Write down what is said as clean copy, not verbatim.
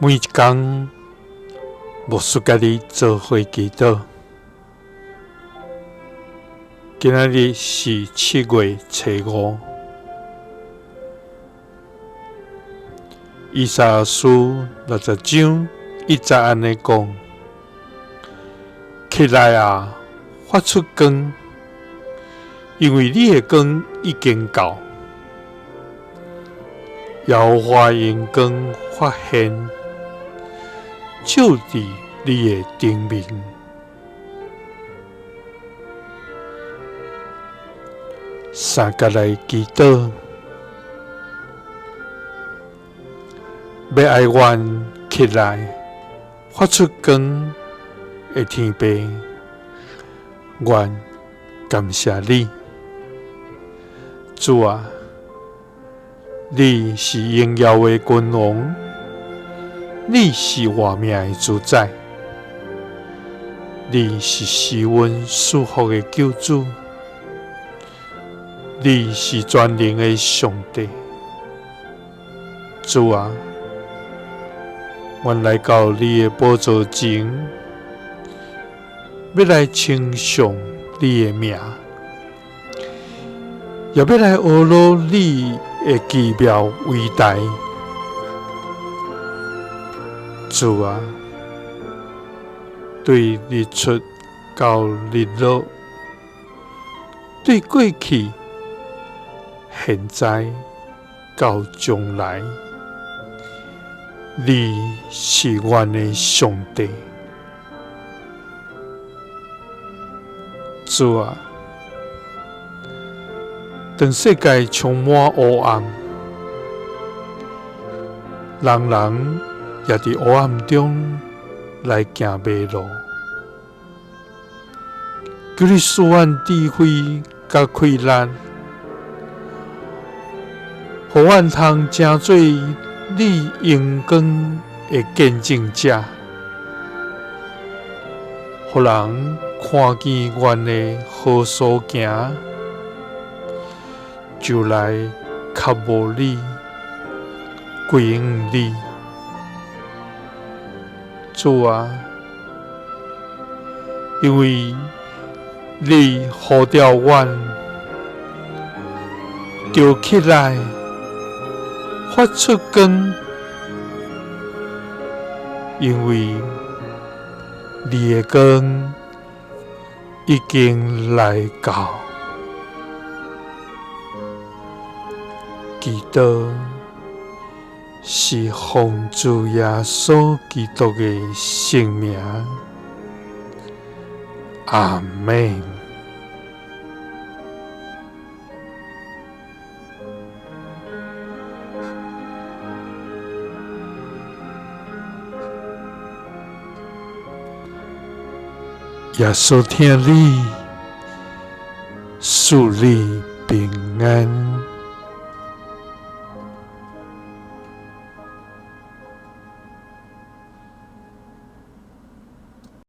每一工，牧師佮你做伙祈禱。今仔日是7月初5，以賽亞書60章1節按呢講：起來啊，發出光，因為你的光已經到，耶和華榮光發現，照佇你的頂面。三佮來祈禱，欲愛阮起來發出光的天父，阮感謝你，主啊，你是榮耀的君王，你是活命的主宰，你是使阮舒服的救主，你是全能的上帝。主啊，阮來到你的寶座前，欲來稱頌你的名，也欲來呵咾你的奇妙偉大。主啊，對日出到日落，對過去、現在到將來，你是阮的上帝。主啊，當世界充滿烏暗，人人也佇烏暗中來行迷路，求你賜阮智慧佮氣力，予阮通成做你榮光的見證者，予人看見阮的好所行，就來渴慕你、歸向你。主啊，因為你呼召阮，著起來發出光，因為你的光已經來到。祈禱是奉主耶穌基督的聖名，阿們。耶穌疼你，賜你平安。